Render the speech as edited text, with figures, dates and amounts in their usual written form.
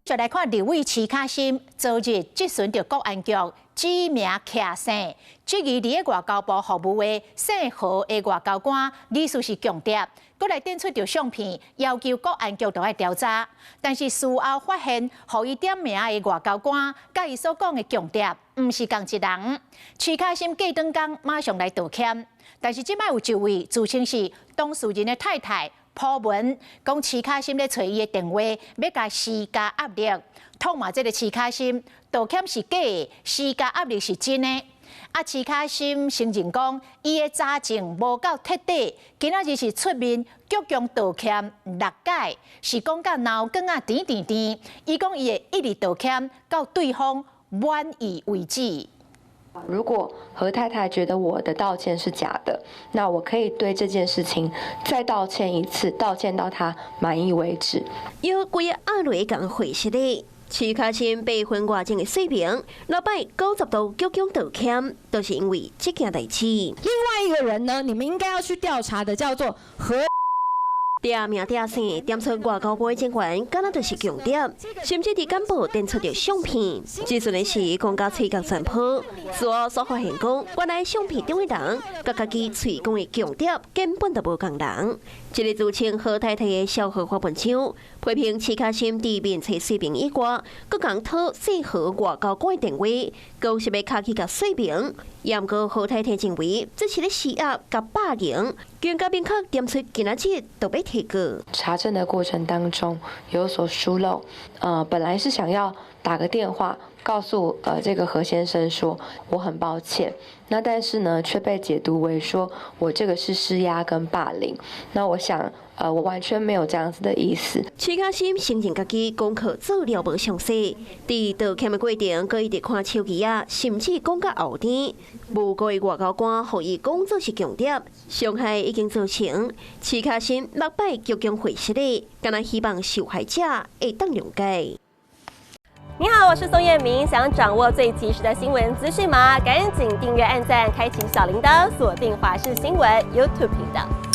再來看立委徐卡心，昨日質詢著國安局指名徛姓，質疑佇咧外交部服務的姓何的外交官，疑似是共諜，閣來展出著相片，要求國安局著愛調查。但是事後發現，予伊點名的外交官，佮伊所講的共諜，毋是仝一人。徐卡心過轉工馬上來道歉，但是這擺有一位自稱是當事人的太太，鋪文講徐卡心咧揣伊的電話，欲共施加壓力，痛罵這个徐卡心道歉是假的，施加壓力是真的。啊，徐卡心承認講，伊的查證無夠徹底，今仔日是出面鞠躬道歉六擺，是講甲腦梗仔甜甜甜。伊講伊會一直道歉，到對方滿意為止。如果何太太覺得我的道歉是假的，那我可以對這件事情再道歉一次，道歉到她滿意為止。有幾个阿雷共回實的，徐卡心被婚外情的說明，六擺90度鞠躬道歉，都是因為這件代誌。另外一個人呢，你們應該要去調查的，叫做何。點名點姓，點出外交部的警員，敢若就是共諜，甚至佇幹部展出著相片。資訊的是講甲喙角全破，事後所發現講，原來相片中的人，佮家己喙講的共諜根本就無仝人。這个自稱何太太的小何發文章，批評徐卡心佇面冊說明以外，閣共討姓何外交官的電話，講是欲敲去共說明。毋過何太太認為這是咧施壓佮霸凌，更加明確點出今仔日就欲提告。查證的過程當中有所疏漏，本來是想要打個電話告訴這個何先生說我很抱歉，那但是呢卻被解讀為說我這個是施壓跟霸凌，那我想，我完全沒有這樣子的意思。徐卡心承認家己功課做了無詳細，佇道歉的過程，閣一直看手機仔，甚至講甲後天。無辜的外交官予伊講做是共諜，傷害已經造成。徐卡心六擺鞠躬會失禮，敢若希望受害者會當諒解。你好，我是宋燕明，想掌握最及時的新聞資訊嗎？趕緊訂閱、按讚、開啟小鈴鐺，鎖定華視新聞 YouTube 頻道。